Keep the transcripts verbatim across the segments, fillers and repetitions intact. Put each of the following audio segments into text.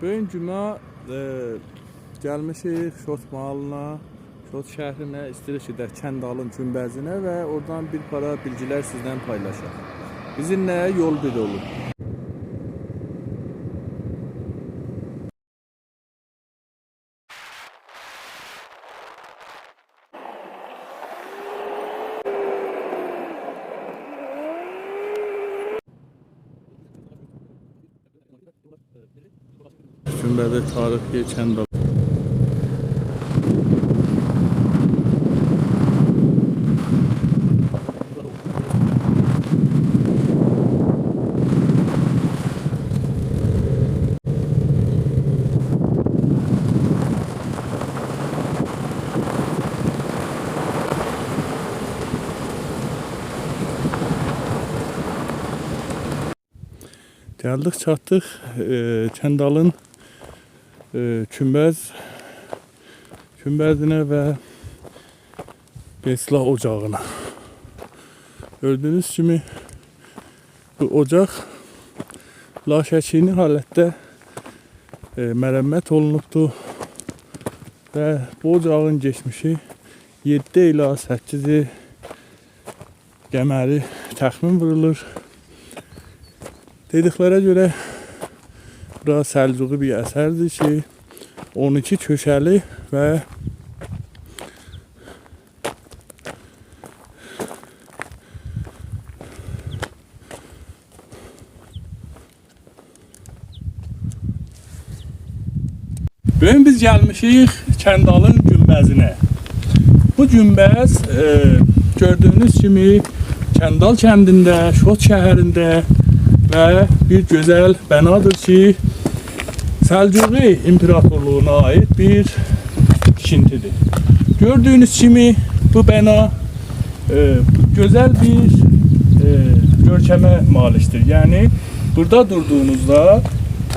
بو گون جمعه، ائ، گلمیشیک شوت ماحالینا، شوت شهرینه، ایسته‌ییریک گئدک چندالین گونبزینه و اورادان بیر پارا بیلگیلر سیزله پایلاشاق. بیزیمله یول بیر اولون. گونبز تاریخی چندال. گلدیک، چاتدیق، ائ، چندالین، ائ، گونبز، گونبزینه و بئسلا اوجاغینا. گؤردویونوز کیمی بو اوجاق لاشکی‌نی حالتده، ائ، مرمت اولونوبدو و بو اوجاغین گئچمیشی یئددی الی سککیز قمری تخمین وورولور. دئدیکلره گؤره بورا سلجوقی بیر اثردیر کی، اون ایکی کؤشه‌لی و بو گون بیز گلمیشیک چندالین گونبزینه. بو گونبز، ائ، گؤردویونوز کیمی چندال کندینده، شوت شهرینده و بیر گؤزل بنادیر کی، سلجوقی ایمپراتورلوغونا عایید بیر تیکینتی‌دیر. گؤردویونوز کیمی بو بنا، ائ، گؤزل بیر، ائ، گؤرکمه مالیکدیر. یعنی، بورادا دوردوغونوزدا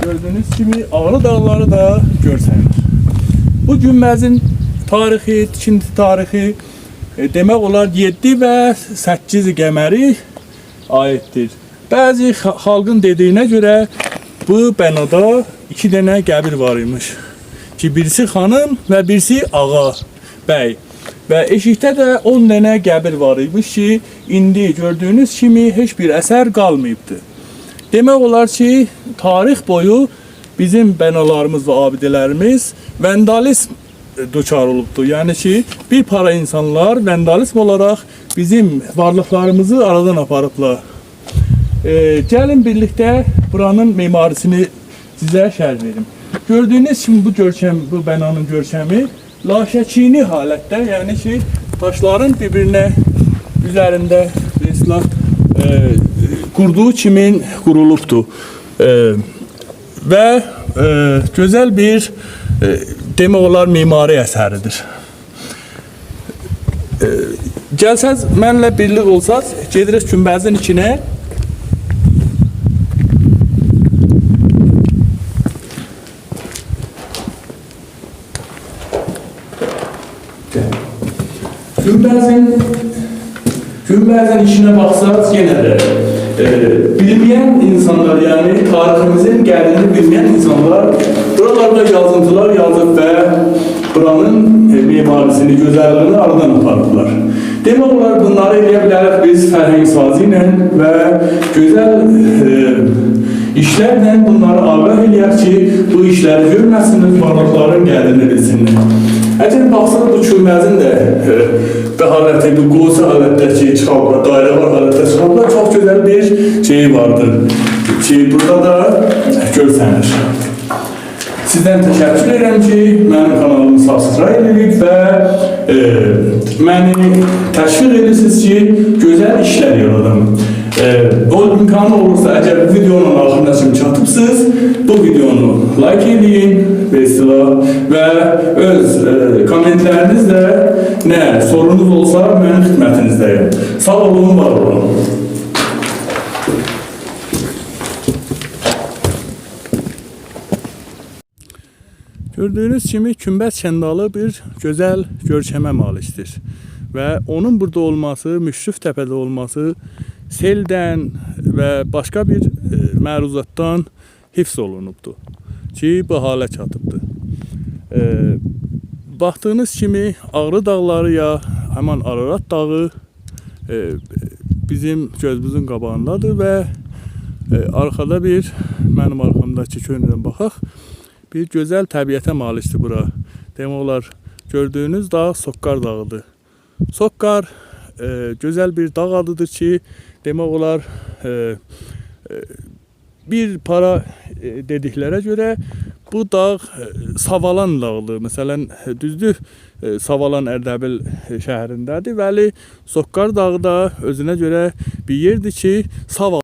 گؤردویونوز کیمی آغری داغلاری دا گؤرسنیر. بو گونبزین تاریخی، تیکینتی تاریخی، ائ، دئمک اولار یئددی و سککیز قمری عاییددیر. بعضی خا-، خالقین دئدیگینه گؤره بو بنادا ایکی دنه قبیر وار ایمیش کی، بیریسی خانیم و بیریسی آغا، بی. و ائشیکده ده اون دنه قبیر وار ایمیش کی، ایندی گؤردویونوز کیمی هئچ بیر اثر قالماییبدی. دئمک اولار کی، تاریخ بویو بیزیم بنالاریمیز و آبیده‌لریمیز واندالیزم دچار اولوبدو. یعنی کی، بیر پارا اینسانلار واندالیزم اولاراق بیزیم وارلیقلاریمیزی آرادان آپاریبلار. ائ، گلین بیرلیکده بورانین معماری‌سینی سیزه شرح وئریم. گؤردویونوز کیمی بو گؤرکم، بو بنانین گؤرکمی لاشکی‌نی حالتده، یعنی کی، داشلارین بیر-بیرینه اوزرینده، مثلا، ائ، قوردوغو کیمین قورولوبدور. ائ، و، ائ، گؤزل بیر، ائ، دئمک اولار، معماری اثری‌دیر. ائ، گلسز، منله بیرلیک اولساز، گئدیریک گونبزین ایچینه. گونبزین، گونبزین ایچینه باخساز، یئنه ده، ائ، بیلمه‌ین اینسانلار، یعنی تاریخیمیزین قدری‌نی بیلمه‌ین اینسانلار بورالاردا یازینتیلار یازیب و بورانین، ائ، معماری‌سینی، گؤزللیگینی آرادان آپاریبلار. دئمک اولار، بونلاری ائلیه بیلریک بیز فرهنگ‌سازی ایله و گؤزل، ائ، ایشلرله بونلاری آگاه ائلیک کی، بو ایشلری گؤرمه‌سینلر، وارلیقلارین قدرینی بیلسینلر. اگر باخساق، بو گونبزین ده، ائ، بو حالتی، بو قوسی حالتده کی، چیخاریبلار، دایره‌وار حالتده چیخاریبلار، چوخ گؤزل بیر شئی واردیر کی، بورادا دا گؤرسنیر. سیزدن تشکر ائدیرم کی، منیم کانالیمی سابسکرایب ائدیب و، ائ، منی تشویق ائدیرسینیز کی، گؤزل ایشلر یارادام. ائ، او امکانی اولورسا، اگر بو ویدیونون آخیرینا کیمی چاتیبسینیز، بو ویدیونو لایک ائله‌یین، به اصطلاح، و اؤز، ائ، کامنتلرینیزله نه سورونوز اولسا، منیم خدمتینیزده‌یم. ساغ اولون، وار اولون. گؤردویونوز کیمی، گونبز چندالی بیر گؤزل گؤرکمه مالیکدیر و اونون بورادا اولماسی، مشرف تپه‌ده اولماسی سئلدن و باشقا بیر، ائ، معروضاتدان حفظ اولونوبدور. کی، بو حاله چاتیبدیر. ائ، باخدیغینیز کیمی، آغری داغلاری یا همان آرارات داغی، ائ، بیزیم گؤزوموزون قاباغیندادیر و، ائ، آرخادا بیر، منیم آرخامداکی، چؤنورم باخاق، بیر گؤزل طبیعته مالیکدیر بورا. دئمک اولار، گؤردویونوز داغ سوققار داغیدیر. سوققار، ائ، گؤزل بیر داغ آدیدیر کی، دئمک اولار، ائ، ائ، بیر پارا، ائ، دئدیکلره گؤره بو داغ، ائ، ساوالان داغیدیر. مثلا، ائ، دوزدور، ائ، ساوالان اردبیل، ائ، شهرینده‌دیر. ولی سوققار داغی دا اؤزونه گؤره بیر یئردیر کی، ساوال